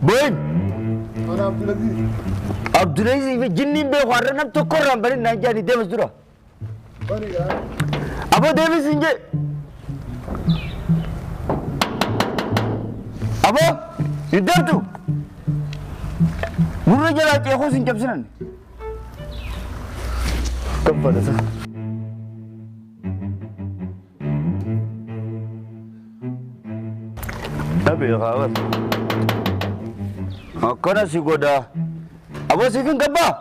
Boyin. Ana Abdulaziz. Abdulaziz fi jinniin beeku har'a nam tokko irraan banin naan jedhani deemas dura. Bani gaa. Aboo deemis hin jee. Aboo hin deemtu. Gurra jalaa ceekuus hin cabsinan. Kaffalasa. Dhabe kaawwan. Akkana si godha. Aboo siif hin gabbaa?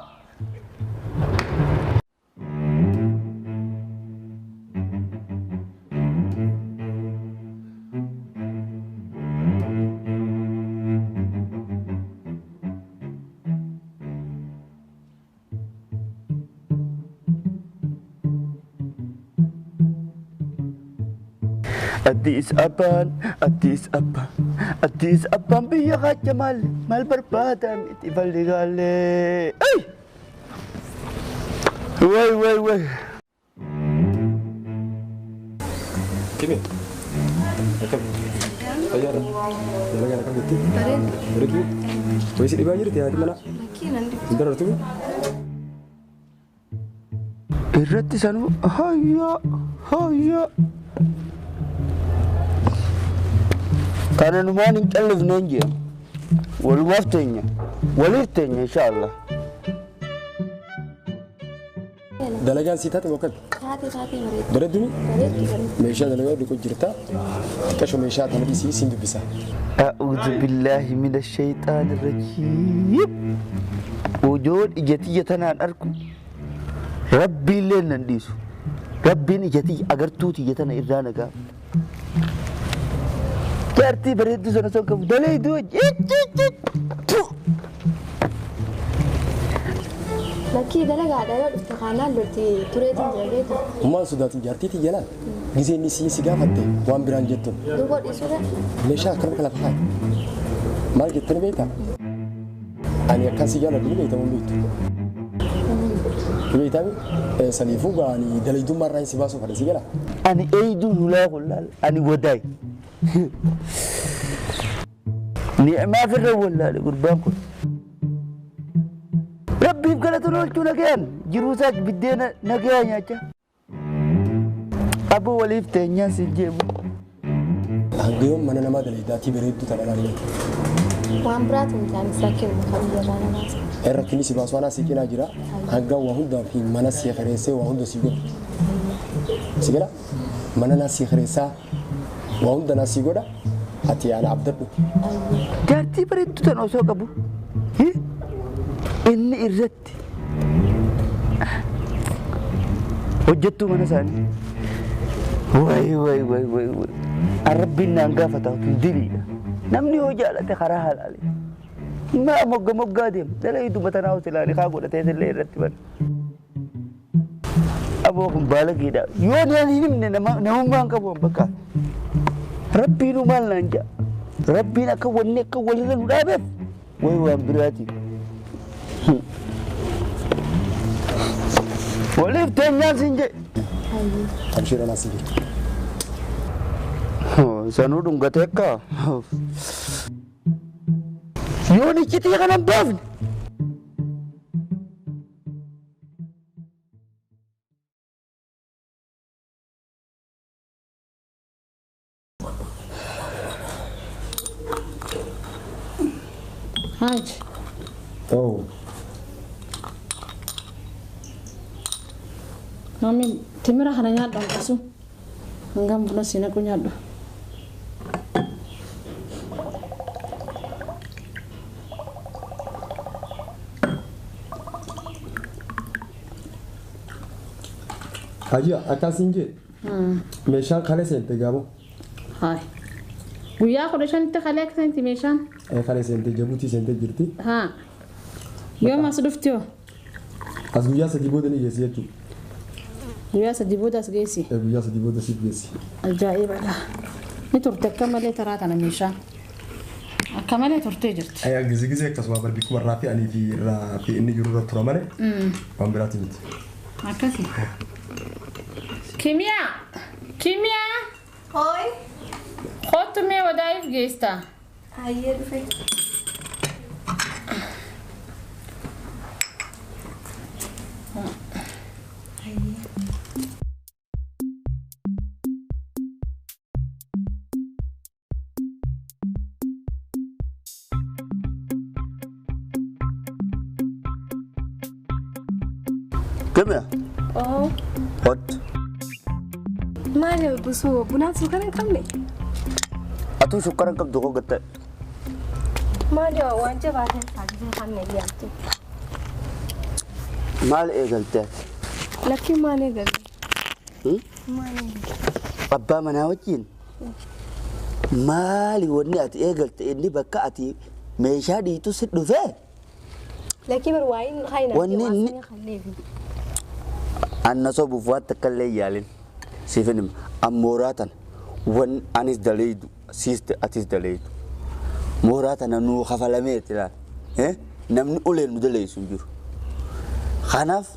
Addis Abbaan, Addis Abbaan, Addis Abbaan biyya kacha maal maal barbaadan itti falligaalee. Ay! Way way way. Kimi? Akkam? Fayyaadha? Dalagaan akkam jirti? Bareedu. Wayii si dhibaa jirti haati manaa? Hin darartu? Irratti sanuu hayyaa hayyaa. Kana numaan hin callifneen jea. Walumaaf teenya. Waliif teenya inshaallah. Dalagaan sii taate moo akkami? Taate taate bareeddu. Bareeddumi? Bareeddu bareeddu. Meeshaa dalagaa dhiqu jirta. Xiqqasho meeshaa tana dhisii siin dubbisa. A'uudhu billaahi mina shayxaani rajiim. Ojoon ija tiyya tanaan arku rabbiillee nan dhiisu. Rabbiin ija tiyya agartuu tiyya tana irraa na gaafata. Jaartii bareedduu sana osoo hin qabu daleeyduu Lakkii dalagaadha yoo dhufte kaanaan lolti tureetiin jira beekta. Hummaan sodaatin jaartii tiyya laal. Gizee inni sii si gaafatte waan biraan jettuun. Duuba dhiisuudha. Meeshaa akkanuma lafa kaa'i. Maal jettani beektaa? Ani akkan si jaaladhu ni beekta moo hin beektu? Ni beektaa mi? Saniifuu gaa ani dalaydummaa irraa si baasuu fedha si galaa? Ani eeyduun hulaa kun laal ani wadaay. Ni'maa firra wallaale gurbaan kun. Rabbiif galata oolchuu nagayaan jiruu isaa biddeena nagayaa nyaachaa. Aboo waliif teenyaan siin jeebu. Hanga yoom mana namaa dalaydaatii bareedduu tana laali. Waan biraatu miti anis rakkinuma kan biyyarraa na baasa. Rakkinni si baasu anaa si cinaa jira. Hanga waa hundaa fi mana si kireessee waa hunda si godhu. Si gala? Mana naa si kireessaa waa hunda naa si godha. Ati ana abdadhu. Jaartii bareedduu tana osoo qabu inni irratti hojjettuu mana isaanii. Wayi wayi wayi wayi wayi. Arrabbiin naan gaafata tun diliidha. Namni yoo jaalate karaa halaale. Maa mogga moggaa deema. Dalaydu matanaa usilaani kaa godhatee illee irratti bana. Aboo kun baalageedha. Yoo naan hin himne namummaan qabu bakka. Rabbiinuu maal naan ja'a. Rabbiin akka wanni akka walirra nu dhaabeef wayi waan biraati. Waliif teenyaan siin jedhe. Abshiira naa si jira. Sanuu dhungatee akka. Yoon iccitii kana hin baafne. Haji. Oh. Mami, timira kana nyaadhu hanqasu. Hangam buna si naqu nyaadhu. Haji akkas hin jee. Meeshaan kalee seente gaaboo. Hayi. Guyyaa 15tti kalee akka seenti meeshaan. Kalee seente Jabuutii seente jirti. Haa. Yoom as dhufti hoo? As guyyaa 3 booda ni geessi jechuudha. Guyyaa 3 booda as geessi. Guyyaa 3 booda siif geessi. Ajaa'ibadha. Ni turte akka malee taraa tana meeshaan. Akka malee turtee jirti. Gizi gizi akkasuma bar bikkuma irraa fi anii fi irraa fi inni jiru irra tura malee waan biraati miti. Akkasi. Kimiyaa! Kimiyaa! Hooy! Kottu Kottu mee wadaa'iif geestaa? Hayyee dhufe. Come here. Oh. What? Maali busuu bunaan suukara hin qabne? Atuu sukkara hin qabdu koo gatta. Maali waan jabaa ta'e taasisee kan na dhiyaatu. Maal eegalte ati? Lakkiin maal eegalte? Maal eegalte? Abbaa manaa wajjin maali wanni ati eegalte inni bakka ati meeshaa dhiitu si dhufee? Lakkii bar waa'in hayna Wanni inni anna sobuuf waan takka illee yaalin siifin hima ammooraa tana wan anis daleeydu siiste atis daleeydu mooraa tana nuu kafalameeti laal namni uleen nu daleeysu hin jiru. Kanaaf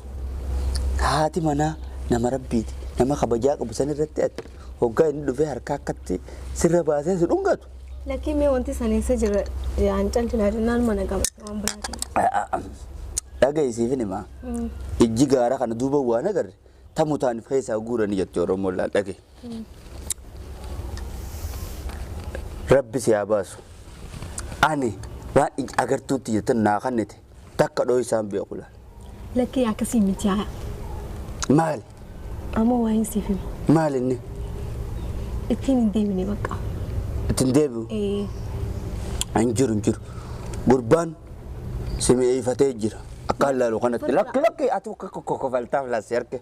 haati manaa nama rabbiiti nama kabajaa qabu san irratti ati hoggaa inni dhufee harka akkatti sirra baasee si dhungatu. Lakkii mee wanti saneessa jira yaan calcilaa jennaan mana qaba waan biraatiin. Dhaga'i siifin himaa. Ijji gaara kana duuba waan agarre tamu taaniif keessaa guuranii jetti Oromoon laal dhaga'i. Rabbi si haa baasu. Ani waan ija agartuutti jettan naa kannite takka dhoo isaan beeku laal. Lakkii akkasii miti haa. Maali? Amma waa hin siif hima. Maali inni? Ittiin hin deebine bakka. Ittiin deebi'u? Ee. Hin jiru hin jiru. Gurbaan si mi'eeffatee jira. Akka laalu kanatti lakki lakki ati akka kokkofaltaaf laas si arge.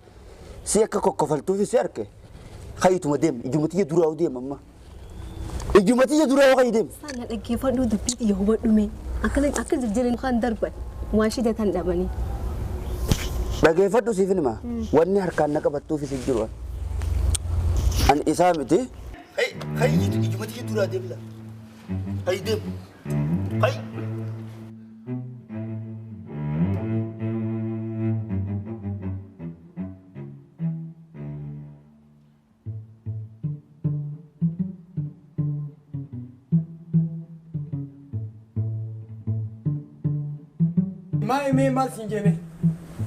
Si akka kokkofaltuuf si arge. Kaayituma deem ijuma tiyya duraa deem amma. Ijuma tiyya duraa kayi deem. Sana dhaggeeffadhuu dubbii xiyya hubadhu mee. Akka jijjiiran kan darban waan shidatan dhabanii. Dhaggeeffadhu siif hima. Wanni harkaan na qabattuufis hin jiru. Ani isaa miti. Kayi ijuma tiyya duraa deem laa. Kayi deem. Kayi. Maal mee maal siin jee mee?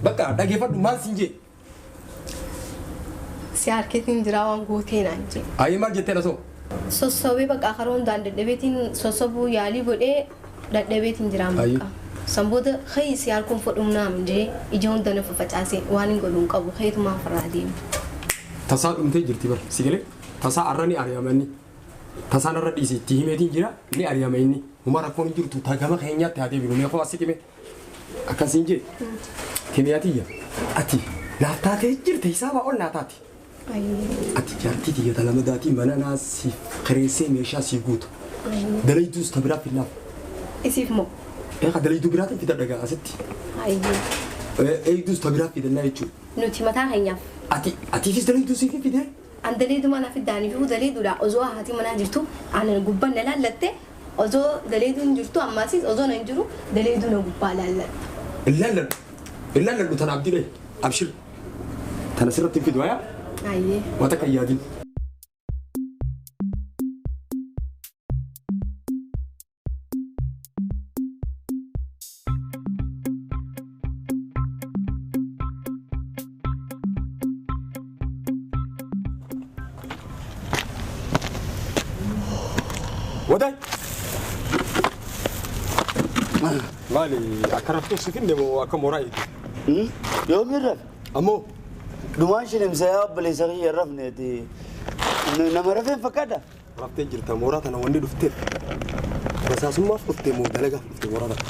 Bakka dhaggeeffadhu maal siin jee? Si harkeetiin jira waan gootee naan jee. Ayi maal jettee lasoo? Sossobee bakka karaa hundaan dadhabeetiin sossobuu yaalii godhee dadhabeetiin jira bakka. Sanboota hayi si harkuun fudhumnaam jee ija hunda na facaasee waan hin godhu hin qabu hayetumaan farraa deema. Tasaa dhumtee jirti bar si galee tasaa arra ni ari'amanni tasaan arra dhiisi itti himeetiin jira ni ari'ama inni huma rakkoon hin jirtu tagama keenyaatti haa deebinu mee koo asitti mee. Akkasiin jee kimiyaatiyya ati naaf taatee jirte hisaabaa ol naa taate. Ati jaartii tiyya lama daatii mana naa siif kireessee meeshaa sii guutu. Dalayduus ta biraa finnaaf. Isiif moo? Eeqa dalayduu biraatiin fida dhagaa asitti. Eegduus ta biraa fidannaa jechuudha. Nuti mataa keenyaaf. Ati atiifis dalayduu siif hin fidee? An dalayduu mana fiddaanii fi dalayduudha osoo haati manaa jirtu ani gubbaan na laallatte osoo dalayduun jirtu ammasis osoo nan jiru dalayduu na gubbaa laallatta. Ilaalladhu ilaalladhu tana abdii dhayi abshir tana sirratti hin fidu hayaa? Ayyee. Waan takka hin yaadin. Waday. Maali akka raftuu si finne moo akka mooraa eegi? Yoomiin rafe? Ammoo. Dhumaan shilimsa yaa obboleessa kiyya rafneeti. Nama rafeen fakkaata? Raftee jirta mooraa tana wanni dhufteef. Basaasummaaf dhuftee moo dalagaaf dhufte mooraa tana?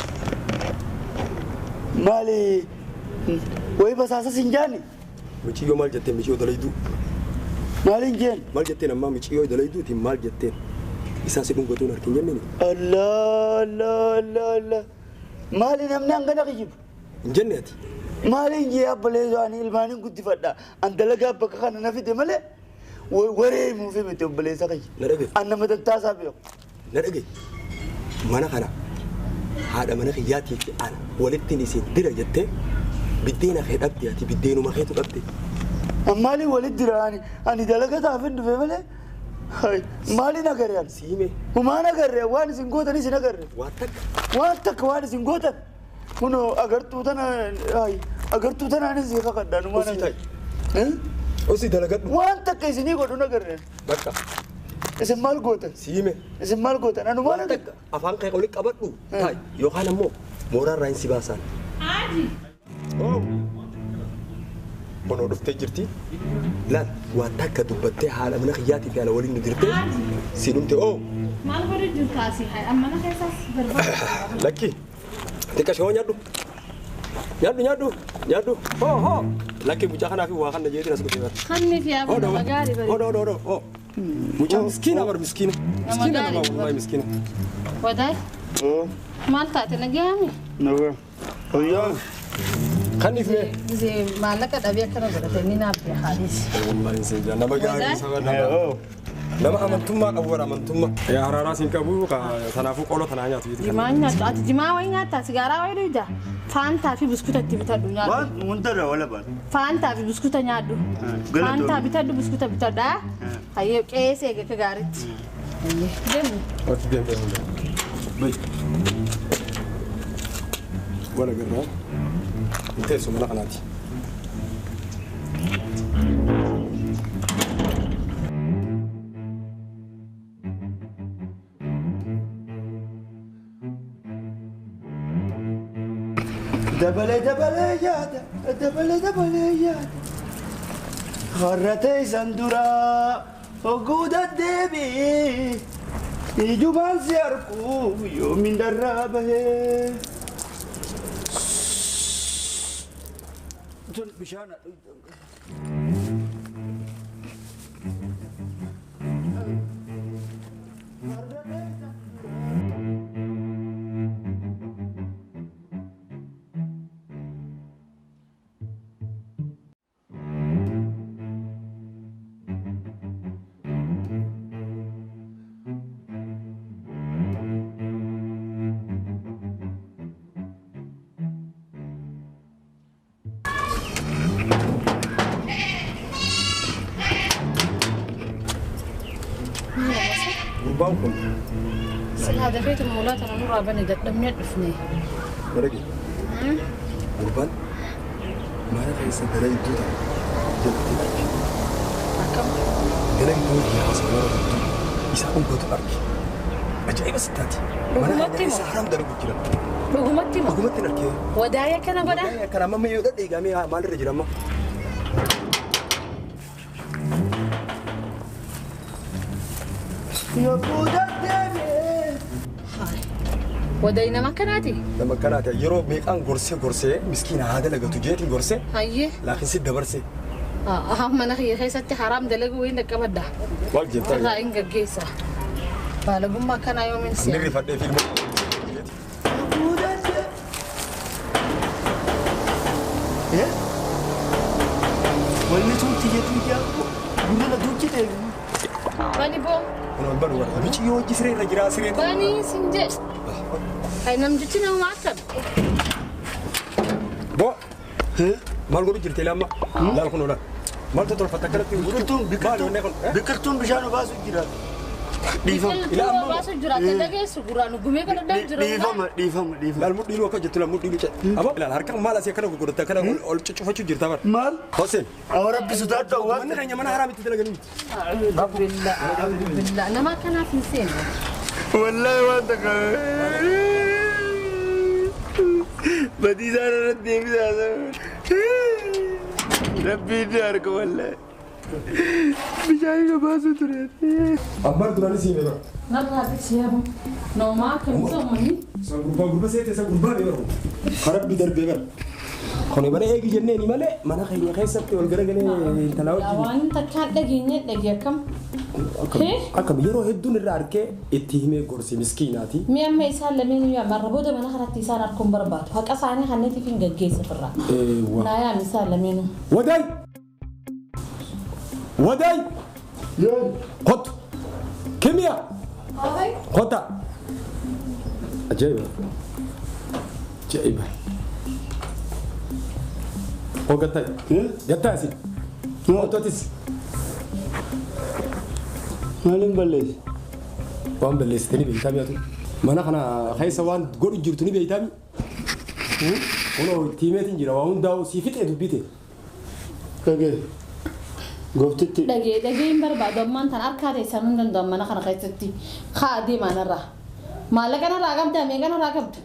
Maali wayi basaasa sin jaani? Miciyyoo maal jetteen miciyyoo dalayduu? Maaliin jeen? Maal jetteen ammaa miciyyoo dalayduutiin maal jetteen? Isaa si dhungatuun harkin jenneen? Allah Allah Allah Allah. Maali namni hangana kijibu? Hin jenne ati? Maaliin jee obboleessa ani ilmaaniin guddifadha. An dalagaa bakka kana na fide malee waree himuufi miti obboleessa kiyya. Na dhagaye. An nama tattaasaa beeku. Na dhagaye. Mana kana haadha mana kiyyaatii fi ana walittiin isin dira jettee biddeena kee dhabde ati biddeenuma keetu dhabde. Maaliin walitti dira ani dalagaa taafin dhufe malee Maali nagarreen? Si hime. Humaa nagarree waan isin gootanis hin agarre. Waan takka. Waan takka waan isin gootan. Kunoo agartuu tana agartuu tanaanis kakadhaan waan Osii ta'i. Osii dalagadhu. Waan takka isinii godhu nagarreen. Bakka. Isin maal gootan? Si hime. Isin maal gootan? Anu maal Waan takka afaan kee oli qabadhu. Ta'i yookaan ammoo mooraa irraa hin si baasaan. Haji. Kunoo dhuftee jirti. Laal waan takka dubbattee haala mana kiyyaatii fi haala waliin nu dirtee si dhumte oo. Maal godhu jirta asii? Mana keessaas barbaadu. Lakki xiqqa shoo nyaadhu. Nyaadhu nyaadhu nyaadhu hoo hoo. Lakki mucaa kanaaf waa kana jeetiin as dhufee bara. Kanni fi aboo nama gaarii bari. Hodho hodho hodho hoo. Mucaa miskiina bar miskiina. Miskiina nama wallahi miskiina. Wadaay. Maal taate nagaami? Nagaa. Fayyaa. Kanniif mee? Gisee maallaqa dhabee akkana godhate inni naaf beekaadhis. Wallahi seenjaa nama gaarii saba nama. Nama amantummaa qabu bara amantummaa. Yaa haraaraa siin qabu kanaafuu qola tanaa nyaatu jeeti. Jimaa nyaatu ati jimaa wayii nyaata sigaaraa wayii dhugda. Faantaa fi buskuta itti bitadhu nyaadhu. Waan hundarra wala baan. Faantaa fi buskuta nyaadhu. Faantaa bitadhu buskuta bitadhu. Hayyee qe'ee eega akka gaariitti. Deemu. Ati deemu deemu. Bayi. Wala garraa. Teessuma mana kanaati. Dabalee dabalee yaada dabalee dabalee yaada. Harratee isaan duraa oguu deddeebi'ee ijumaan si argu yoomiin darraa bahee. Tun bishaan Gurbaan kun. Silaa dafeetu moolaa tana nurraa bane dadhabnee dhufne. Barage. Gurbaan mana keessa dalayduu ta'a jalatti arge. Akkam? Dalayduu haasa yeroo hedduu isaa dhugatu arge. Ajaa'iba sittaati. Mana keessa haram dalagu jira. Dhugumatti moo? Dhugumatti arge. Wadaaya kana godha? Wadaaya kana amma yoo dhadheegamee maalirra jira amma? Wadaay nama akkanaati? Nama akkanaati. Yeroo meeqaan gorsee gorsee miskiina haa dalagatu jeetiin gorsee. Hayyee. Laakiin si dabarsee. Mana kiyya keessatti haraam dalagu wayiin dhaqqabadda. Maal jettaa? Irraa hin gaggeessa. Baalagummaa akkanaa yoomiin si'a? Inni rifadhee fiilma. Wanni sun xiyyeetu ijaa gurra na duuchi ta'e. Bani boo. Kun banu bara. Michi yoo hojii siree irra jira siree. Bani sin jedhe. Hay namtichi nama akkam. Boo. Maal godhu jirti lamma? Laal kun ola. Maaltu tolfatta akkanatti? Biqiltuun bishaan obaasu jira. Dhiifama. Biqiltuu obaasu jira. Dhageessu gurraan gumee kana dhaan jira. Dhiifama dhiifama dhiifama. Laal mudhiin akka jettu laal mudhiin ce. Aboo laal harka maal asii akkana gurguratta akkana ol cuccufachuu jirta bara. Maal? Hoseen. Awwa rabbi sodaadhu awwaa. Manni keenya mana haraam itti dalaganii miti. Billaa nama akkanaaf hin seenu. Wallaahi waan takka. Badii isaan irratti deebisaa. Rabbi inni harka wallaahi. Bishaan obaasu ture. Abbaan duraanis hime bara. Narraa bisiyamu. Noomaa akkamitti uummanni? San gurbaa gurbaa seete san gurbaa bee bara. Karabbi darbee bara. Kuni mana eegi jenneeni malee mana keenya keessatti ol garagalee intalaa wajjin. Waan takkaan dhageenye dhagee akkam? Akkam yeroo hedduun irraa arkee itti himee gorsi miskiinaati. Mi'a amma isaan lameen marra booda mana kanatti isaan harkuun barbaadu. Haqa isaanii kanneetiif hin gaggeessa firraa. Naa yaam isaan lameenuu. Wadaay! Wadaay! Kottu! Kimiyaa! Kottaa! Ajaa'iba! Ajaa'iba! Koo gattaa? Gattaa asi? Kottu atis? Maaliin balleesse? Waan balleessite ni beektaa mi'atu. Mana kana keessa waan godhu jirtu ni beektaa mi? Kunoo tiimeetiin jira waa hundaa'u sii fixee dubbite. Dhagee. Gooftitti. Dhagee dhagee hin barbaadu ammaan tan harkaa teessan hin danda'u mana kana keessatti haa deemaan irraa. Maallaqa narraa qabda meeqa narraa qabda?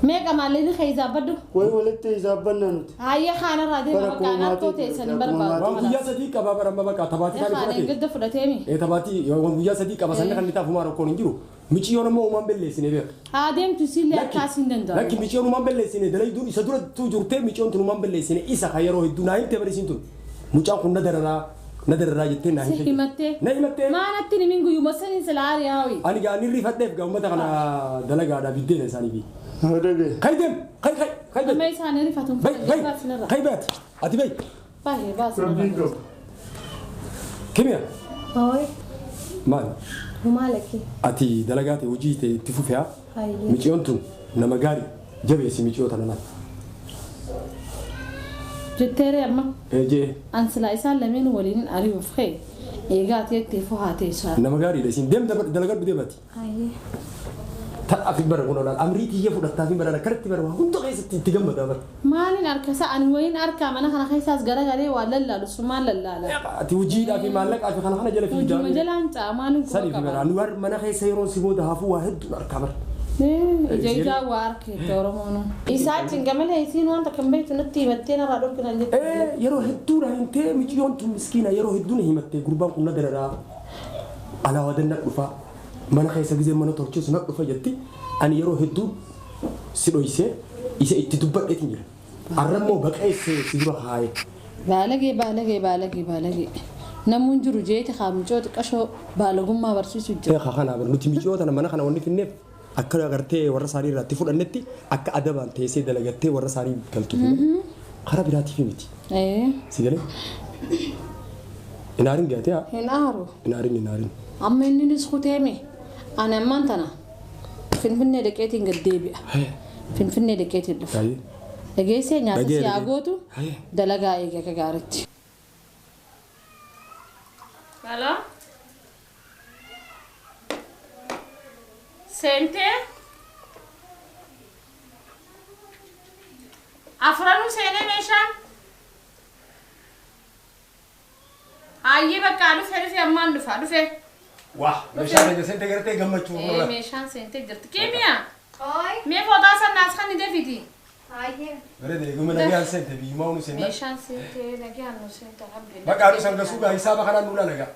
Meeqa maallaqni kee hisaabadhu? Wayi walitti hisaabannaa nuti. Hayyee kaanarraa deema Bara bakka harkoo kumaatiif teessan hin kuma barbaadu. Waan guyyaa sadii qabaa bara amma bakka tabaatii kan Kaan fudhate. gadda fudhateemi. Ee tabaatii waan guyyaa sadii qaba sanni kan taaf humaa rakkoon hin jiru. Miciyyoon immoo uumaan balleessine beeka. Haa deemtu siillee harkaas hin danda'u. Lakki miciyyoon uumaan balleessine dalayduun isa dura tu jirtee miciyyoon tun uumaan balleessine isa kan yeroo hedduu naa himte barisiin tun. Mucaan kun na dararaa na dararaa jettee naa Si himte. himattee. Na himattee. Maanatti himin guyyuma saniin sila aariyaa ho'i. Ani gaa ni rifadheef gaa uummata kana dalagaadhaa biddeena isaanii fi. Dhagee. Kai deem kai kai kai Amma bay isaanii rifatuun bay bay baasinarra. kai baati ati bay Baay'ee Rabbiin baasinarra. qabu. kimiya Hooyi. maal Maal lakki? ati dalagaa ta'e hojii ta'e itti fufee Hayyee. miciyyoon tun nama gaarii jabeessi miiciyyoo tana laal. Jetteeree amma Eejee an silaa isaan lameen waliin ari'uuf ka'e eegaa teettee fohaa teessaa. nama gaariidha isin deem dalagadhu deemati. Hayyee. Ta'a fi bara kun olaal amrii xiyya fudhattaa fi bara akkanatti bara waa hunda keessatti itti gammadaa bara. Maaliin harka isaa ani wayiin harkaa mana kana keessaas garagalee waa lallaalu sumaan lallaala. Ati hojiidhaa fi maallaqaa fi kana kana jala fiigaa. Hojuma jalaan ca'a maaliin quba Sanii fi bara qaba. nu war mana keessa yeroo si booda hafuu waa hedduun harkaa bara. Ija ijaa waa harkeette Oromoon. Isaa cingamalee isiin waan takka hin beektu natti himattee narraa dhorkinan jette. Ee yeroo hedduu na himtee miciyyoon tun miskiina yeroo hedduu na himattee gurbaan kun na dararaa alaa wadan na dhufa mana keessa gizee mana tolchisu na dhufa jetti ani yeroo hedduu si dhoysee isa itti dubbadheetin jira. Arrammoo baqeessee si dura haaye. Baalagee baalagee baalagee baalagee. Namuun jiru jeeti haamcoo xiqqashoo baalagummaa barsiisu jira. Eegaa kana bar nuti miciyoo tana mana kana wanni finneef akka agartee warra isaanii irratti fudhannetti akka adabaan teessee dalagattee warra isaanii galtu. Karaa biraatiif miti. Si galee? Inaarin gaatee haa? Hin aaru. Inaarin inaarin. Amma inninis kuteeme ani ammaan tana Finfinnee dhaqeetiin gad deebi'a. Finfinnee dhaqeetiin dhufa. Dhageessee nyaata Dhagee, si haa dhagee. gootu dalagaa eege akka gaariitti. Halo? Seentee? Afranuu seenee meeshaan? Hayyee bakka dhufe dhufe ammaan dhufa dhufe. Wah meeshaan keenya seente gartee gammachuu Ee meeshaan seentee jirti. Keemiyaa? Hooyi. Mee footaa sannaas kan ni defiti. Hayyee. Bareeda eeguma nagaan seente biyyumaa unu seenna. Meeshaan seentee nagaan nu seente alhamdulillah. Bakka anu sangasuu gaa hisaaba kanaan nu laalaga.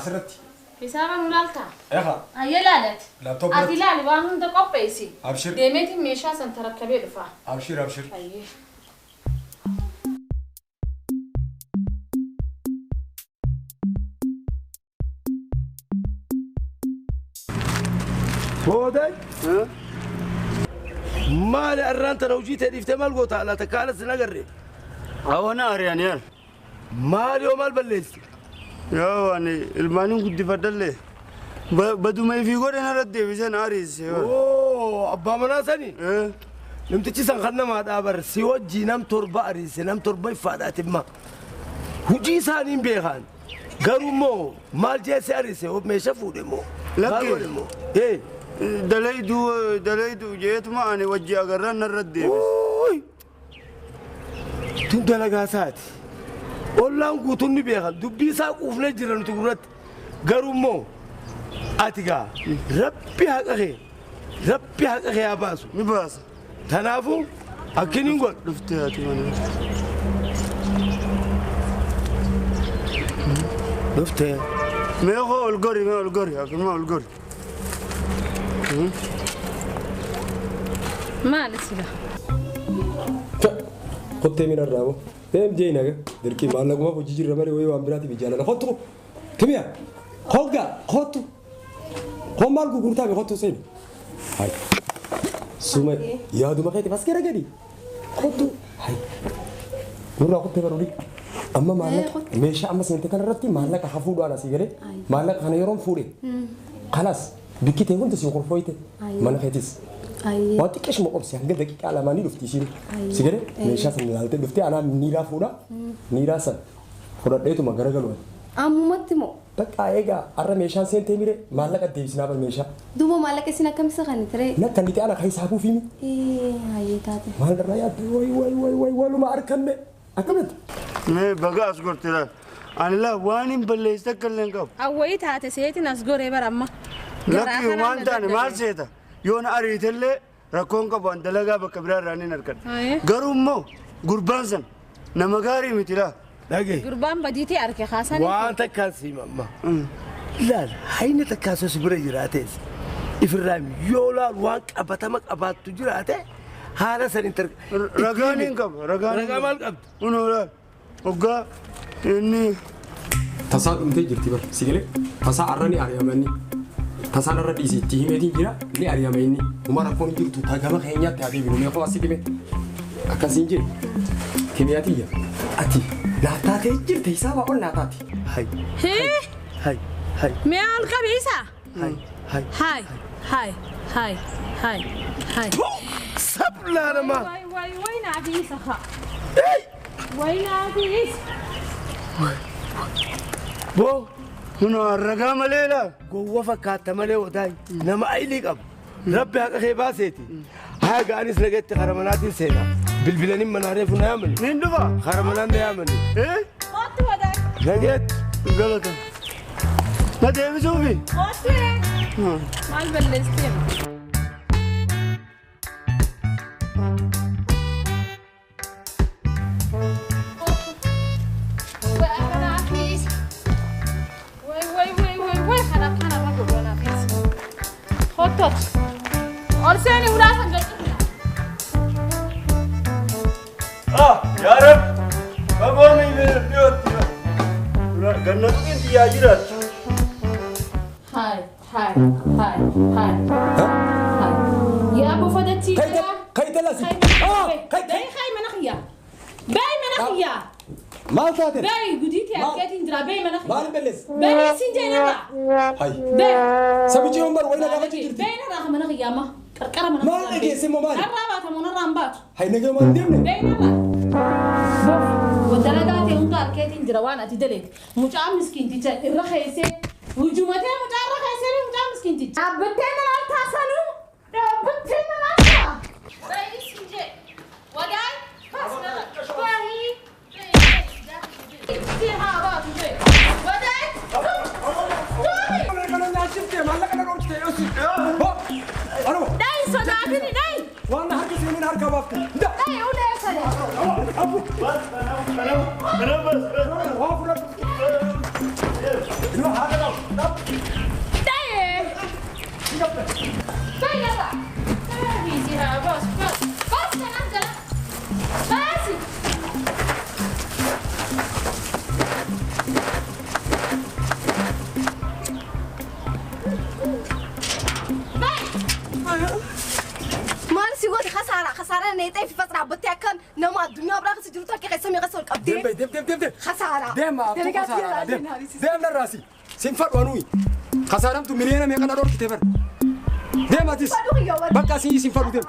Asirratti. Hisaaba nu laaltaa? Eegaa. Hayyee laalati. Laaptoop Ati ilaali waan hunda qopheessi. Abshir. Deemeetiin meeshaa san tarakkabee dhufa. Abshir abshir. Hayyee. Booday maali arraan tana hojii ta'e dhiiftee maal goota laata kaalas hin agarre. Awana ari'an yaal. Maali yoo maal balleessi? Yoo ani ilmaaniin guddifadhallee baduma ifii godhe narratti deebisee na ariise. Oo abbaa manaa sani. Namtichi san kan namaa dhaabar si wajjii nam torba ariise nam torba iffaadhaati imma. Hojii isaanii hin beekan. Garuu immoo maal jeesse ariise meeshaa fuudhe immoo. Maal godhe immoo. Ee. Dalayduu dalayduu jeetuma ani wajji agarraan narratti deebise. Tun dalagaa isaati. Ollaan guutuun ni beekan dubbii isaa quufnee jira nuti gurratti. Garuu immoo ati gaa rabbi haqa kee rabbi haqa kee haa baasu. Ni baasa. Kanaafuu akkiniin godhu. Dhuftee ati mana. Dhuftee. Mee koo ol gori mee ol gori akkuma ol gori. Maali sila? Kottee miidhaan raaboo. Deem jee naga. Dirqii maallaquma hojii jirra malee wayii waan biraatiif jaalala. Kottu kimiya hoggaa kottu. Kon maal gurgurtaa fi kottu seeni. Hai. Suma yaaduma keetiif as gara gadi. Kottu. Hai. Nurraa kottee baruudhi. Amma maallaqa meeshaa amma seente kanarratti maallaqa hafuudhaan asii galee maallaqa kana yeroon fuudhe. Kalas bikkitee hundi si kolfooyte mana keetis. Waan xiqqeeshuma obsi hanga daqiiqaa lamaanii dhufti isiin. Si galee meeshaa sana ilaaltee dhuftee anaa niiraa fuudha. Niiraa sana fudhadheetuma garagalu. Ammumatti moo? Bakka egaa har'a meeshaan seentee mire maallaqa deebisnaa bar meeshaa. Duuba maallaqa isin akkam isa kan ture? Na kan itti ana kan isaa buufimi. Hayyee taate. Maal irraa yaadde wayi wayi wayi wayi waluma arganne akkamitti? Mee baga as gorte laal. Ani laa waan hin balleessite akka illee hin qabu. Awwayii taate seetiin as goree bara amma. Lakki waan taane maal seeta? Yoon ariitellee rakkoon qabu an dalagaa bakka biraa irraa ni argadha. Garuu immoo gurbaan san nama gaarii miti laa. Dhagee. Gurbaan badiitii arge kaasanii. Waan takkaan siima amma. Laal hayni takkaan sos bira jiraates. Ifirraa yoo laal waan qabatama qabaattu jiraate haala san hin Ragaan hin qabu. Ragaa maal qabdu? Kunoo laal. Hoggaa inni. Tasaa dhumtee jirti bar si galee tasaa arra ni ari'amanni tasaan arra dhiisii itti himeetiin jira ni ari'ama inni uma rakkoon jirtu tagama keenyaatti haa deebinu mee qofa si dhime akkasiin jedhe kimiyaatiyya ati naaf taatee jirte hisaaba ol naa taate. Hay. Hay. Hay. Mee ol qabiisa. Hay. Hay. Hay. Hay. Hay. Hay. Hay. Sablaa namaa. Way way way naafiisa haa. Way naafiisa. Boo. Kunoo ragaa malee laa. Gowwa fakkaata malee wadaay nama ayilii qabu. Rabbi haqa kee baaseeti. Haa ga'anis nagatti haramanaatiin seenaa. Bilbilanii manaaree funa yaamani. Niin dhufa. Haramanaan na yaamani. Kootu wadaay. Nageetti. Galata. Na deebisuufi. Kootu. Maal balleessitee? Ol seeni ulaasan gadhiifna. Ah, yaa Rabbi. Fagoo dhiyootti. Gannatu qinxiyyaa jiraatti. Hai, hai, hai, hai. Hai. Yaa buufatachi jira. Kai talasi. Ah, kai kai kai mana khiyya. Bay mana khiyya. Maal taate? Bay gudiiti argeetiin jira bay mana khiyya. Maal balleesse? Bay sin jeenarra. Hai. Bay. Sabichi yoon bar wayina gaafachuu jirti. Bay narraa mana khiyya amma. Qarqara mana. Maal dhageesse immoo maali? Narraa baata moo narraa hin baatu? Hai nagee maal deemne? Bay narraa. Boof. Dalagaa ta'e hunda argeetiin jira waan ati daleete. Mucaa miskiinticha irra keessee hujumatee mucaa irra keessee mucaa miskiinticha. Dhaabbattee mana taasanuu. Dhaabbattee mana taa. Bay sin jee. Wadaay. Bas narra. Bahi. خسارة نيتي في فترة عبتي أكن نما الدنيا براك سجلتها كي قسمي قسم القبضي دم دم دم دم خسارة دم خسارة دم دم الراسي سنفر وانوي خسارة تو مليانة ميقنا دور كتبر دم أتيس بقى سنفر دم.